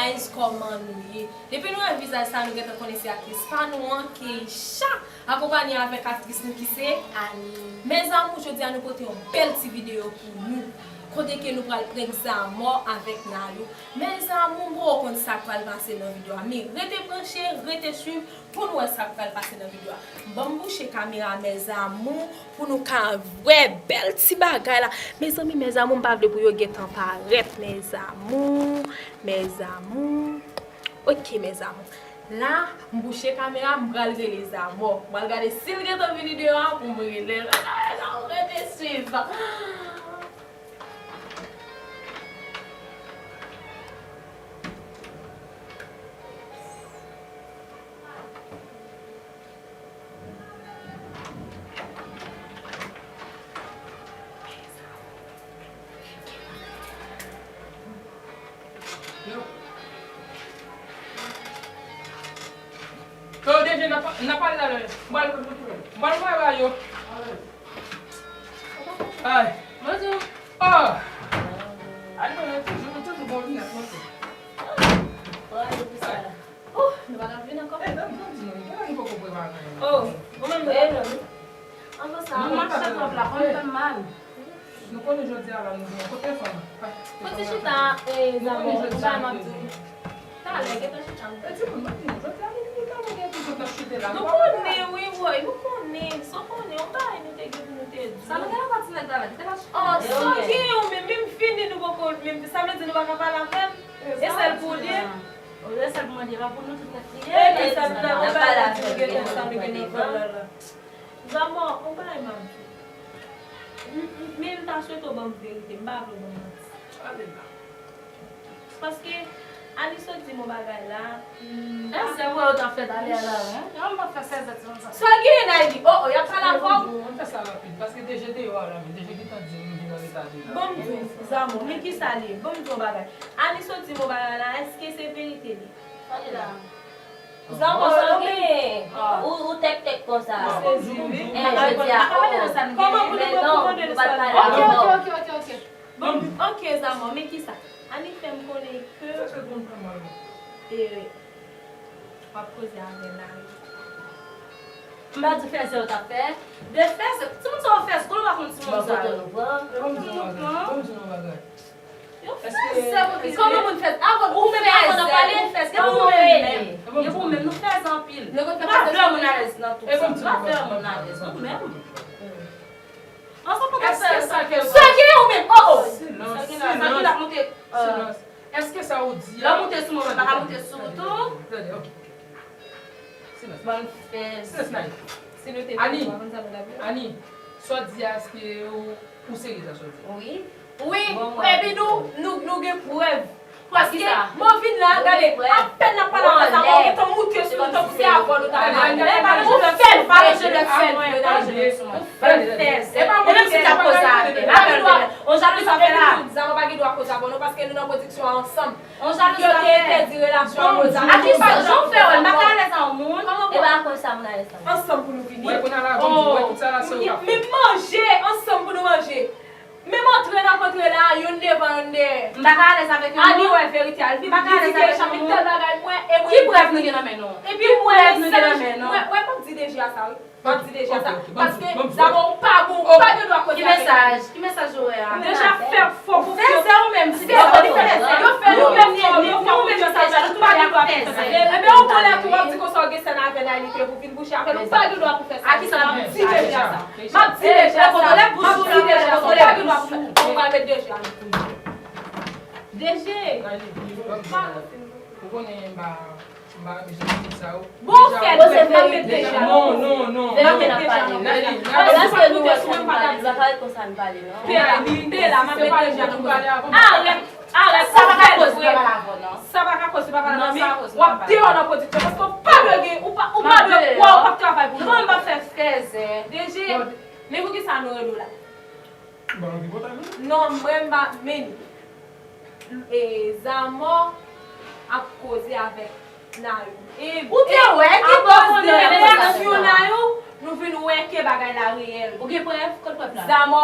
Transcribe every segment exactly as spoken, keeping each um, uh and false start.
Guys, kòman nou ye? Depi nou wè vizaj sa, nou gentan konnen se aktris pa nou an, Keisha, akonpanye avèk aktris nou ki se Annie. Mes amours, jodi a nou pote yon bèl ti videyo pou nou. Kote ke nou pral prank Zamò avèk Nayou. Mes amours, m poko konn sa k pral pase nan videyo a. Men rete branche, rete swiv pou nou wè sa k pral pase nan videyo a. Ban m bouche kamera, mes amours, pou nou ka wè bèl ti bagay la. Mezanmi, mes amours, m pa vle pou yo gentan parèt, mes amours, mes amours. Ok, mes amours. La, m bouche kamera, m pral rele Zamò. M pral gade si l gentan vini deyò a pou m rele l. Mes amours, rete swiv. Yo, deje, n ap, n ap pale talè. M pral, m pral voye ba yo. Ay. Bonjou. Oh. Ay, non, toujou, toujou bon linèt, monchè. Ay. Oh, nou pa t ap vin ankò? Eh, ban m, ban m di nou, genlè nou poko prepare anyen. Oh, ou menm nou pa t ap vin? Anvan sa, m ap chèk wòb la, kò m fè m mal. Nou konnen jodi a la, nou gen kote fanm. Fò ti chita, eh, Zamò, ou bay m ap di w. Talè, gentan chita. E timoun, mwen di nou, jodi a, nou, nou talè gen toujou t ap chite la. Nou konnen, wi, woy, nou konnen. Sa w konnen, yon bagay nou te gen pou nou te di. Sa nou gen la pati nèg la, la, ki te la chita. Oh, sa w gen, ou menm, menm fini, nou poko, menm, sa vle di nou pa ka pale avè l? E sèl pou li. Olye sèl pou mwen, li pa pou nou tout nèt li ye. Epi sa nou ta konpare a di nou gen tan, sa nou gen lekòl la la. Zamò, on bagay m ap di w. M, m, men m ta swete w ban m verite, m pa vle w ban m manti. Ale la. Paske, Annie sot di m on bagay la, m pa. Fè zè, ou wè yo t ap fè talè a la, wi. An m pa fè sèzè ti konsa. Sa w genyen, Nayli? Oh, oh, y ap pale avè w? Ann fè sa rapid, paske deje deyò a la, men deje gentan di m vin an reta deja. Ban m di w, Zamò, men kisa l ye? Ban m di w on bagay. Annie sot di m on bagay la, èske se verite li? Pale la. Zamò, ou, ou tèktèk konsa. Jodi a, oh. Kòman pou nou pran de listwa la? Ok, ok, ok, ok, ok. Bon, ok, Zamò, men kisa? Annie fè m konnen ke w ap koze avè Nayou. M pa di fèzè yo t ap fè. De fèzè, timoun sa yo fèzè, konnen w pa konn timoun sa yo. Timoun pran. Yo fèzè, kòman moun fèzè? Avan, ou menm avan nan pale, ou fèzè. Epi ou menm, epi ou menm, nou fèzè anpil. Nou pa vle moun alèz nan tout sa. Nou pa vle moun alèz, nou menm. An sa konn fè sa. Sa gen ou menm, oh, oh. Silans, silans. Silans. Èske sa ou di a? Lè w moute sou mwen, mwen pa ka moute sou ou tou? Tande, ok, ok. Silans. Bann fèzè. Silans, Nayou. Ani, Ani, sa w di a, èske ou, ou serye nan sa w di a? Wi. Wi, epi nou, nou, nou gen prèv. Paske mwen vin la, gade, apèn n ap pale avè sa, mwen gentan moute sou nou tankou se avè w nou ta pale. Ou fè l, pa manje lèt fè l, ou fè l fèzè. E pa mwen menm ki t ap koze avè l. Avè l, on jan nou sa fè la. Zamò pa gen dwa koze avè w non, paske nou nan pwodiksyon an ansanm. On jan nou sa fè. Yo te entèdi relasyon an koze avè l. Atis, jan w fè wè, m pa ka alèz a yon moun. E pa akoz sa moun alèz a yon moun. Ansanm pou nou vini. Wè, kounye a la, bon, wè, tout sa la, se ou k ap fè. Men manje, ansanm pou nou manje. Menm antre n ap antre la, youn devan, youn dèyè. M pa ka alèz avèk yon moun. Ani wè verite a, l vin kritike, chanpit tèl bagay, mwen, e mwen. Ki prèv nou gen nan men nou? Epi mwen, men sèl, mwen, mwen, m ap di deja sa, wi. M ap di deja sa. Paske, dabò, ou pa bon, ou pa gen dwa koze avèk mwen. Ki mesaj? Ki mesaj ou wè a? Deja fè fò konfyans. Fèzè ou menm, si fèzè ou fè, yo fè nou menm fò, yo fè konfyans avè nou, ou pa gen dwa pou fè sa. Ebyen, ou konnen tou, w ap di konsa, w gen sèn avè l, li te pou vin kouche avè l, ou pa gen dwa pou fè sa. A kisa m ap di deja sa? M ap di deja sa. M ap di deja sa. Ou pa gen dwa pou fè sa. Ou pral met deje a. Deje. Ou konnen m pa, m pa renmen jan de sa yo. Bon, fè l, m ap met deje a. Non, non, non. M ap met deje a. Paske nou wè sa nou pale, nou pa ka ret konsa nou pale, non. Te la, m ap met deje a. Arèt. Arèt, sa pa ka koz, pa pale avè w, non. Sa pa ka koz, pa pale avè w, non, sa pa koz, w ap deyò nan pwodiksyon, paske w pa dwe gen, ou pa, ou pa dwe, w ap travay pou nou. Non, m pa fè fèzè. Deje, men poukisa nou rele w la? Non, mwen, m pa, men, e, Zamò ap koze avèk Nayou. E, ou te wè, ki bò konnen reyaksyon Nayou, nou vin wè ke bagay la reyèl. Ou gen prèv? Kot prèv la? Zamò.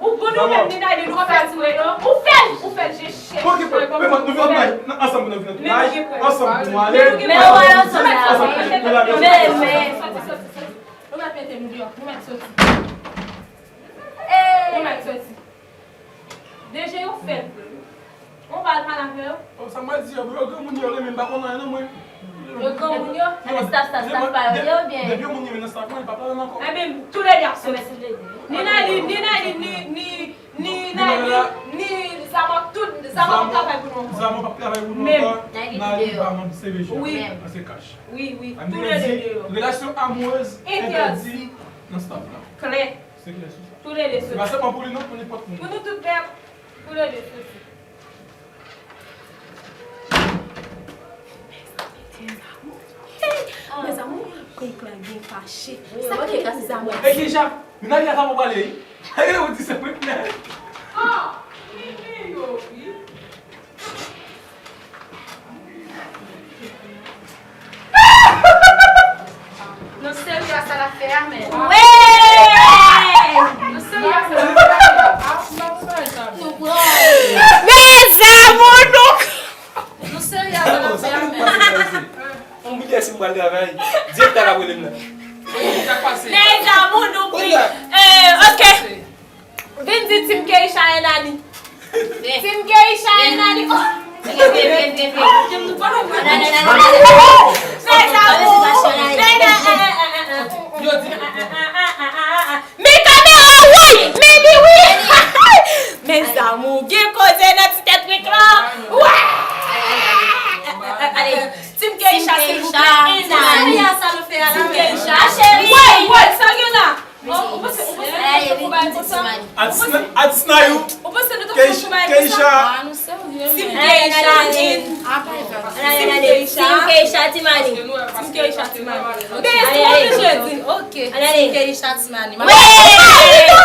Ou bon nou menm, Nina, li nou fè ti mwen, non? Ou fè l, ou fè l, je chèch. Ok, pe, pe, nou vin nan plaj. Ansanm pou nou vin nan plaj. Ansanm pou nou ale. Men nou pa ansanm la. Deyò, nou mèt soti. Nou mèt soti. D J yo fèt. On pa al pale avè yo. Oh, sa m pral di yo, bro, yo granmoun yo renmen m pa konn anyen nan mwen. Yo granmoun yo? Staff, staff, staff pa yo ye oubyen? Depi yon moun renmen nan staff mwen, li pa pale ankò. Ebyen, toulède ap soti. Ni Nayli, ni Nayli, ni, ni, ni Nayli, ni Zamò, tout, Zamò p ap travay pou nou ankò. Zamò p ap travay pou nou ankò. Nayli pa manm C V J. Wi. Sa se kach. Wi, wi, toulède deyò. Relasyon amourèz entèdi nan staff la. Klè. Se klè sou sa. Toulède soti. Se pa sèlman pou li non, pou nenpòt moun. Pou nou tout pèp, toulède soti. Mezanmi, mezanmi, Pink la gen fache. Sa ki Zamò? E ki jan? Mina li ata mwen pale. Ayo, ou di se Pink la. Ah, li gen yo, wi. Nou serye a sa l ap fè a, men. Wi! Nou serye a sa l ap fè a, men. Nou pran. Mes amours, nou. Nou serye a sa l ap fè a, men. Mwen bliye si m pral travay. Direktè a ka rele m la. Mes amours, nou pran. Euh, ok. Vin di Team Keisha and Nani. Team Keisha and Nani. Oh! Vin, vin, vin, vin, vin. Nani, Nani, Nani. Mes amours. Nani, eh, eh, eh, eh, eh. Yo di. Men kamera, wi! Men li, wi! Mes amours, gen koze nan ti tèt Rick la. Wè! Team Keisha, silvouplè. And Nani. Team Keisha, cheri. Wè, wè, sa gen la. Atis Nayou. Ou panse nou te fè yon bagay konsa? Keisha. Team Keisha in. Team Keisha, Team Annie. Team Keisha, Team Annie. Best, ou oblije di. Ok. Team Keisha, Team Annie. Wi!